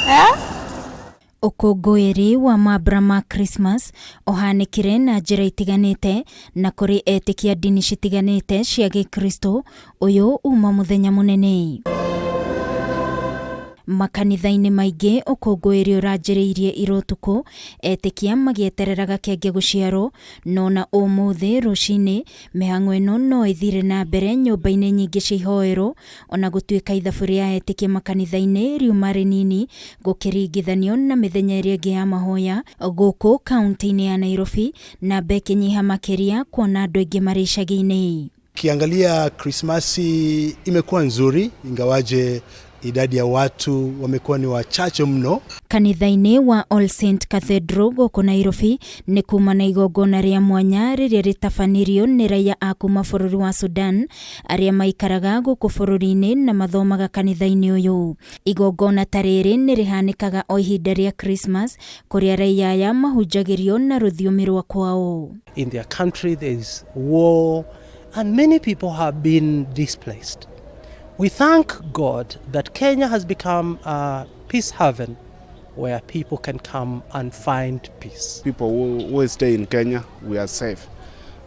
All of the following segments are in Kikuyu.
Eh? Ũkũngũĩri wa mambura ma Christmas ũhanĩkire na njĩra itiganĩte na kũrĩ etĩkia ndini citiganĩte cia gĩkristo ũyũ uma mũthenya mũnene. Makanitha-inĩ maingĩ ũkũngũĩri ũranjĩrĩirie ira ũtukũ etĩkia magĩeterera gakenge gũciarwo, no na ũmũthĩ rũcinĩ mĩhang'o ĩno no ĩthire na mbere nyũmba-inĩ nyingĩ cia ihoero ona gũtuĩka ithabu rĩa etĩkia makanitha-inĩ riuma rĩnini gũkĩringithanio na mĩthenya ĩrĩa ĩngĩ ya mahoya gũkũ kaunti-inĩ ya Nairobi, namba ĩkĩnyiha makĩria kuona andũ aingĩ marĩ icagi-inĩ. Ukiangalia Krismasi imekuwa nzuri ingawaje idadi ya watu wamekuwa ni wachache mno. Kanitha-inĩ wa All Saint Cathedral gũkũ Nairobi nĩ kuma na igongona rĩa mwanya rĩrĩa rĩtabanirio nĩ raia a kuma bũrũri wa Sudan arĩa maikaraga gũkũ bũrũri-inĩ na mathomaga kanitha-inĩ ũyũ. Igongona ta rĩrĩ nĩ rĩhanĩkaga o ihinda rĩa Christmas kũrĩa raia aya mahunjagĩrio na rũthiomi rwa kwao. In their country there is war and many people have been displaced. We thank God that Kenya has become a peace haven where people can come and find peace. People who stay in Kenya, we are safe.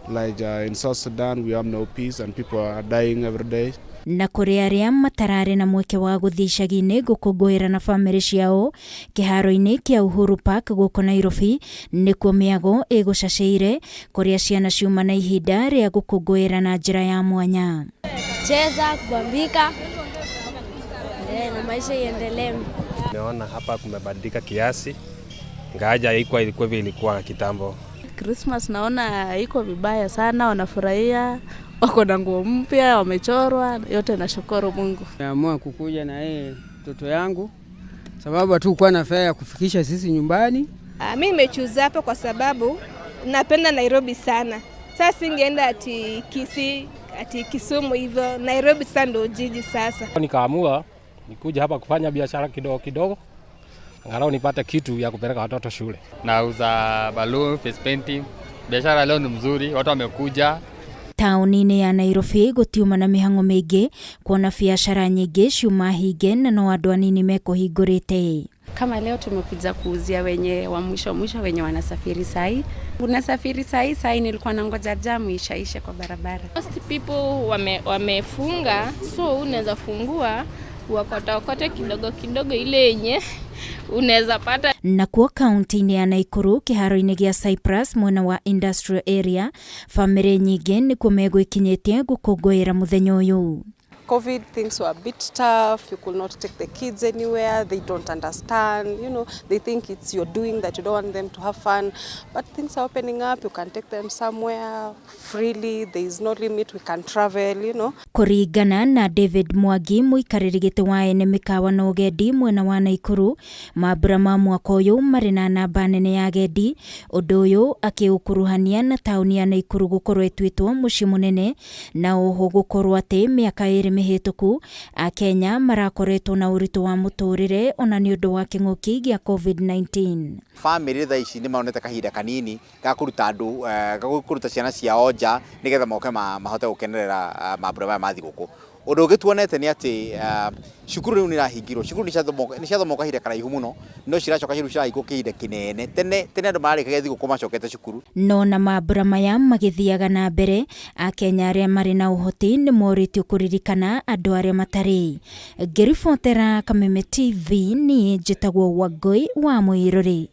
Like in South Sudan, we have no peace and people are dying every day. Na kũrĩ arĩa matararĩ na mweke wa gũthiĩ icagi-inĩ gũkũngũĩra na bamĩrĩ ciao kĩharo-inĩ kĩa Uhuru Park gũkũ Nairobi nĩkuo mĩago ĩgũcacĩire kũrĩa ciana ciuma na ihinda rĩa gũkũngũĩra na njĩra ya mwanya. Cheza, kubambika na maisha iendelee. Naona hapa kumebadilika kiasi, ingawaje haikuwa ilikuwa vile ilikuwa kitambo. Christmas naona iko vibaya sana, wanafurahia, wako na nguo mpya, wamechorwa, yote nashukuru Mungu. Nimeamua kukuja na yeye mtoto yangu sababu hatukuwa na fare ya kufikisha sisi nyumbani. Mi nimechoose hapa kwa sababu napenda Nairobi sana. Sasa singeenda ati Kisii, ati Kisumu hivyo. Nairobi sasa ndio jiji sasa. Nikaamua nikuja hapa kufanya biashara kidogo kidogo, angalau nipate kitu ya kupeleka watoto shule. Nauza balloon, face painting. Biashara leo ni mzuri, watu wamekuja. Taũni-inĩ ya Nairobi gũtiuma na mĩhang'o mĩingĩ kuona biacara nyingĩ ciuma hinge na no andũ anini mekũhingũrĩte. Kama leo tumekuja kuuzia wenye wa mwisho mwisho wenye wanasafiri sahi. Unasafiri sahi sahi, nilikuwa nangoja jamu ishaishe kwa barabara. Most people wamefunga, so unaweza fungua uokote kidogo kidogo ile yenye unaweza pata. Nakuo kaunti-inĩ ya Naikuru kĩharo-inĩ gĩa Cyprus mwena wa Industrial Area bamĩrĩ nyingĩ nĩkuo megwĩkinyĩtie gũkũngũĩra mũthenya ũyũ. COVID, things were a bit tough. You could not take the kids anywhere. They don't understand. They think it's your doing that you don't want them to have fun. But things are opening up. You can take them somewhere freely. There is no limit. We can travel. Kũringana na David Mwangi mũikarĩri gĩtĩ wa ene mĩkawa na ũgendi mwena wa Naikuru, mambura ma mwaka ũyũ marĩ na namba nene ya agendi, ũndũ ũyũ akĩũkuruhania na taũni ya Naikuru gũkorwo ĩtuĩtwo mũciĩ mũnene na oho gũkorwo atĩ mĩaka 2 mĩhĩtũku akenya marakoretwo na ũritũ wa mũtũrĩre ona nĩ ũndũ wa kĩng'ũki gĩa COVID-19. Bamĩrĩ thaa ici nĩ monete kahinda kanini ga kũruta andũ, ga kũruta ciana ciao nja nĩgetha moke mahote gũkenerera mambura maya ma thigũkũ. Ũndũ ũngĩ tuonete nĩ atĩ cukuru rĩu nĩ irahingirwo, cukuru nĩ ciathomwo kahinda karaihu mũno, no ciracoka rĩu cirahingwo kĩhinda kĩnene. Tene tene andũ mararĩkagia thigũkũ macokete cukuru. No na mambura maya magĩthiaga na mbere, akenya arĩa marĩ na ũhoti nĩ morĩtio kũririkana andũ arĩa matarĩ. Ngĩribotera Kameme TV, niĩ njĩtagwo Wangũi wa Mũirũrĩ.